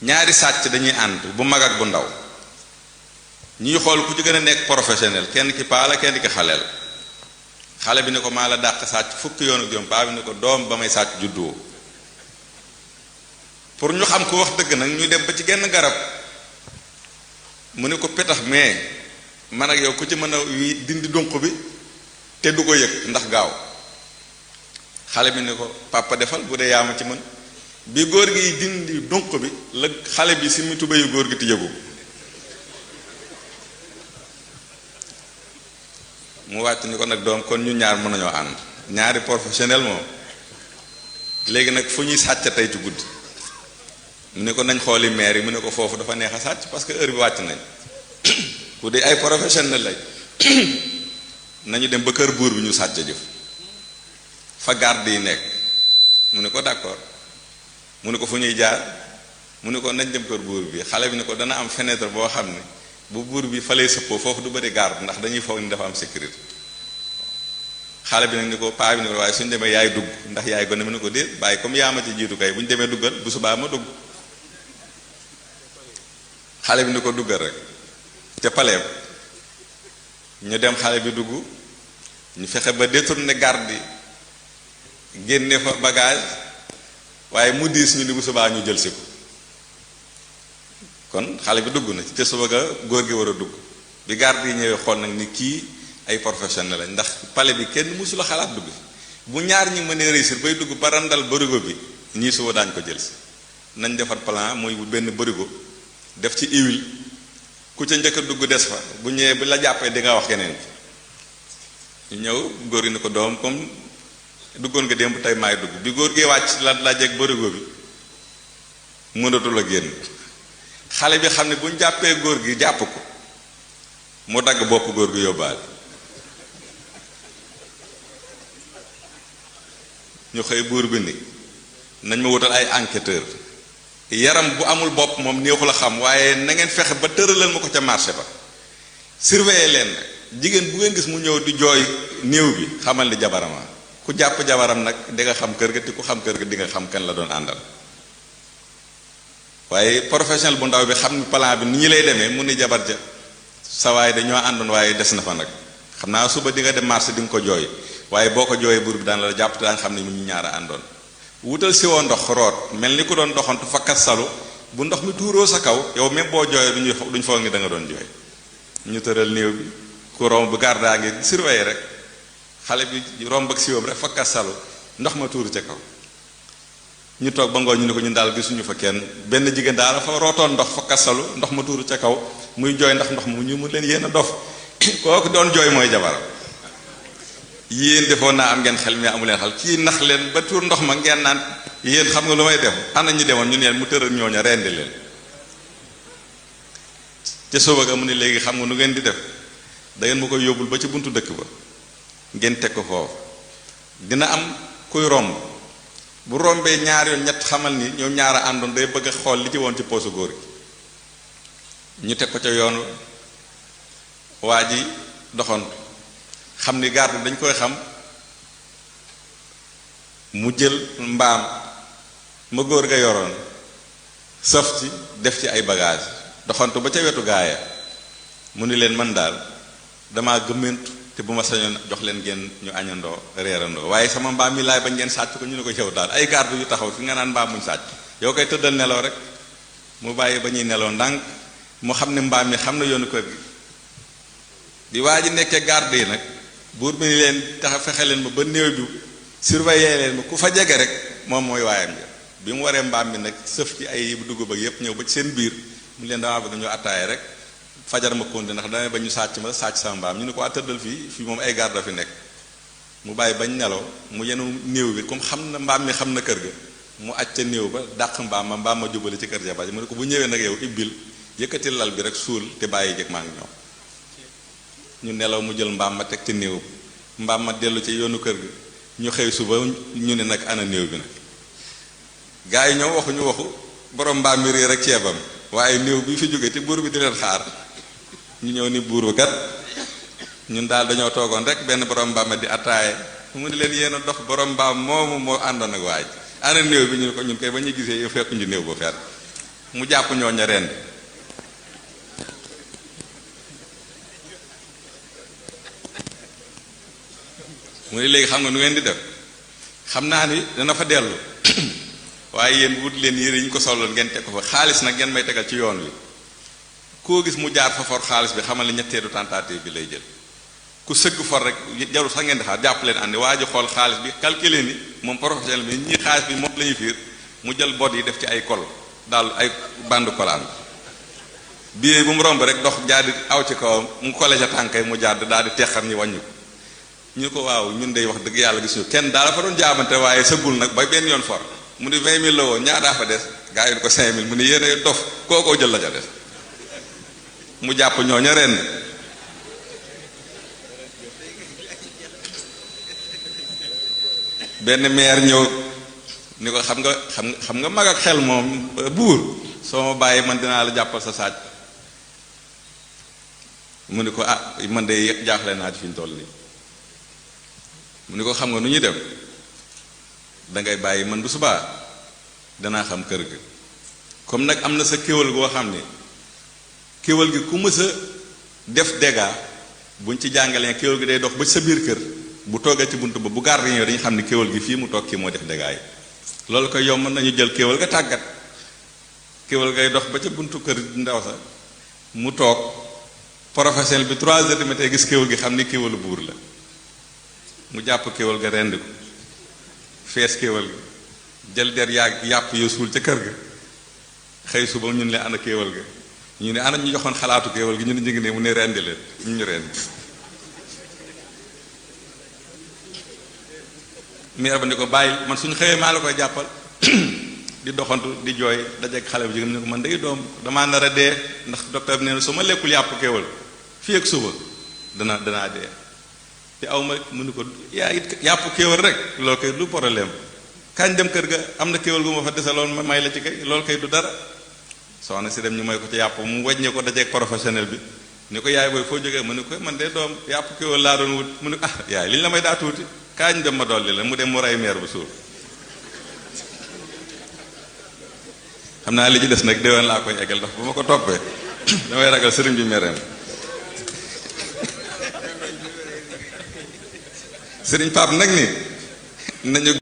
ñaari sàcc dañuy ànd bu mag ak bu ndaw ñuy xool ku ci gën a nekk professionnel kenn ki paa la kenn ki xaleel xale bi ne ko maa la dàq sàcc fukki yoon ak juróom paa bi ne ko doom ba may sàcc juddoo pour ñu xam ko wax dëgg nag ñu dem ba ci genn garab mu ne ko petax mais man ak yow ku ci mën a dindi dunq bi te du ko yëg ndax gaaw xale bi ne ko papa defal bu dee yaa ma ci mën bi góor gi dindi dunq bi la xale bi si mi tubéyu góor gi ti yëgu mu wàcc ni ko nag doom kon ñu ñaar mën nañoo ànd ñaari professionnel moom léegi nag fu ñuy sàcc tey ci guddi mu ne ko nañ xooli maire yi mu ne ko foofu dafa neex a sàcc parce que heure bi wàcc nañ ku dee ay professionnel lañ nañu dem ba kër buur bi ñu sàcc jëf fa garde yi nekk mu ne ko d'accord mu ne ko fu ñuy jaar mu ne ko nañ dem kër buur bi xale bi ne ko dana am fenêtre boo xam ne bu buur bi fa lay sëppoo foofu du bëri garde ndax dañuy foog ni dafa am sécurité xale bi nag ni ko paa bi ne ko waaye suñu demee yaay dugg ndax yaay gone mu ne ko déet bàyyi comme yaa ma ci jiitu kay bu ñu demee duggal bu subaa ma dugg xale bi ni ko duggal rek ca paleem ñu dem xale bi dugg ñu fexe ba détourner garde yi génne fa bagage waaye mu diis ñu ni bu subaa ñu jël si ko kon xale bi dugg na ci te suba ga góor gi war a dugg bi garde yi ñëwee xool nag ni kii ay professionnel lañ ndax pale bi kenn mësula xalaat dugg bu ñaar ñi mënee réussir bay dugg ba randal barigo bi ñii suba daañ ko jël si nañ defar plan muy benn barigo def ci huile ku ca njëkk a dugg des fa bu ñëwee bu la jàppee di nga wax keneen ñu ñëw góor gi ni ko doom comme duggoon nga démb tey maay dugg bi góor gi wàcc la lajeeg barigo bi mënatul a génn xale bi xam ne bu ñu jàppee góor gi jàpp ko mu dagg bopp góor gi yóbbaale ñu xëy buur bi ni nañ ma wutal ay enquêteur yaram bu amul bopp moom neexul a xam waaye na ngeen fexe ba tëralal ma ko ca marché ba surveiller leen jigéen bu ngeen gis mu ñëw di jooy néew bi xamal ni jabarama ku jàpp jabaram nag di nga xam kër ga te ku xam kër ga di nga xam kan la doon àndal waaye professionnel bu ndaw bi xam ni plan bi ni ñu lay demee mu ni jabar ja sa waay dañoo àndoon waaye des na fa nag xam naa suba di nga dem marché di nga ko jooy waaye boo ko jooyee buur bi daan la jàpp te daan xam ne mu ñu ñaara àndoon wutal si woo ndox root mel ni ku doon doxantu fakkat salu bu ndox mi tuuroo sa kaw yow même boo jooyee duñ foog ni da nga doon jooy ñu tëral néew bi ku romb bu gardaa ngi surveiller rek xale bi romb ak siwoom rek fakkat salu ndox ma tuuru ca kaw ñu toog ba ngoon ñu ne ko ñun daal gisuñu fa kenn benn jigéen daal dafa rootoon ndox fakkat salu ndox ma tuuru ca kaw muy jooy ndax ndox mu ñu mu leen yéen a dof kooku doon jooy mooy jabaram yéen defoon naa am ngeen xel mais amu leen xel kii nax leen ba tuur ndox ma ngeen naan yéen xam nga lu may def ana ñu demoon ñu neen mu tëral ñooña rendi leen ca suba ga mu ne léegi xam nga nu ngeen di def da ngeen ma koy yóbbul ba ci buntu dëkk ba ngeen teg ko foofu dina am kuy romb bu rombee ñaar yoon ñett xamal ni ñoom ñaara àndoon day bëgg a xool li ci woon ci poosu góor gi ñu teg ko ca yoon waa ji doxantu xam ni garde dañ koy xam mu jël mbaam ma góor ga yoroon saf ci def ci ay bagage doxantu ba ca wetu gaaya mu ni leen man daal damaa gëmmentu te bu ma sañoon jox leen ngeen ñu añandoo reerandoo waaye sama mbaam mi laay bañ ngeen sàcc ko ñu ne ko yow daal ay garde yu taxaw fi nga naan mbaam muñ sàcc yow koy tëddal nelaw rek mu bàyyi ba ñuy nelaw ndànk mu xam ne mbaam mi xam na yoonu kër gi di waa ji nekkee garde yi nag buur bi ni leen tax fexe leen ma ba néew bi surveiller leen ma ku fa jege rek moom mooy waayam ja bi mu waree mbaam mi nag sëf ci ay dugub ak yépp ñëw ba ci seen biir mu leen damaa bëgg ñu attaaye rek fajar ma konte ndax damay ba ñu sàcc ma sàcc sama mbaam ñu ne ko tëddal fii moom ay garde fi nekk mu bàyyi bañ nelaw mu yenu néew bi comme xam na mbaam mi xam na kër ga mu aj ca néew ba dàq mbaam ma jubali ci kër jabar ji mu ne ko bu ñëwee nag yow ibbil yëkkati lal bi rek suul te bàyyi jëg maa ngi ñoom ñu nelaw mu jël mbaam ma teg ci néew mbaam ma dellu ci yoonu kër gi ñu xëy suba ñu ne nag ana néew bi nag gaa yi ñoom waxuñu waxu borom mbaam mi réer ak ceebam waaye néew bi fi jóge te buur bi di leen xaar ñu ñëw ni buur bi kat ñun daal dañoo toogoon rek benn borom mbaam ma di attaaye mu ne leen yéen a dox borom mbaam moomu moo àndoon ak waaj ana néew bi ñu ne ko ñun koy ba ñu gisee yow fekk ñu néew ba fer mu jàpp ñooña ren mu ne léegi xam nga nu ngeen di def xam naa ni dana fa dellu waaye yéen wut leen yére yi ñu ko soloon ngeen teg ko fa xaalis nag ngeen may tegal ci yoon wi koo gis mu jaar fa for xaalis bi xamal ni ñetteelu tentative bi lay jël ku sëgg for rek jarul sax ngeen di xaar jàpp leen àndi waa ji xool xaalis bi calculer ni moom professionnel bi ñi xaalis bi moom la ñuy fiir mu jël bot yi def ci ay kol daal ay bande kolaan bii bu mu romb rek dox jaar di aw ci kawam mu kole ca tànkay mu jaar daal di teqar ñi wàññi ko ñu ko waaw ñun day wax dëgg yàlla gis ñu kenn daal fa doon jaabante waaye sëggul nag ba benn yoon for mu ni 20 000 la woon ñaataa fa des gaa yi ko 5 000 mu ni yéene dof kookoo jël la ca des mu jàpp ñooña ren benn maire ñëw ni ko xam nga mag ak xel moom buur soo ma bàyyi man dinaa la jàppal sa saaj mu ni ko ah man de jaaxle naa ci fi ñu toll nii mu ni ko xam nga nu ñuy dem dangay bàyyi man bu subaa danaa xam kër gi comme nag am na sa kéwal goo xam ni kéwal gi ku mës a def dégâts buñ ci jàngalee kéwal gi day dox ba ci sa biir kër bu toogee ci bunt ba bu gardien ñëw dañu xam ni kéwal gi fii mu toog kii moo def dégâts yi loolu koy yomb nañu jël kéwal ga tàggat kéwal ngay dox ba ca buntu kër ndaw sa mu toog professionnel bi 3 heures du matin gis kéwal gi xam ni kéwalu buur la mu jàpp kéwal ga rend ko fees kéwal gi jël der yàpp yoo suul ca kër ga xëy suba ñun leen ana kéwal ga ñu ne ana ñu joxoon xalaatu kéwal gi ñu ne ñu ngi ne mu ne rendi leen ñu rendi maire ba ni ko bàyyi man suñu xëyee maa la koy jàppal di doxantu di jooy dajeeg xale bu jigéen ne ko man day doom damaa nar a dee ndax docteur bi nee na su ma lekkul yàpp kéwal fii ak suba danaa dee te aw ma mu ni ko yaa it yàpp kéwal rek loolu kay du problème kañ dem kër ga am na kéwal gu ma fa desaloon ma may la ci kay loolu kay du dara soxna si dem ñu may ko ci yàpp mu wàññee ko dajeeg professionnel bi ni ko yaay booy foo jógee mu ni ko man de doom yàpp kéwal laa doon wut mu ni ah yaay li ñu la may daa tuuti kañ dem ma dolli la mu dem mu rey meer bu suur xam naa li ci des nag déwén laa koy eggal ndax bu ma ko toppee damay ragal sëriñ bi mereem sëriñ Pape nag ni nañu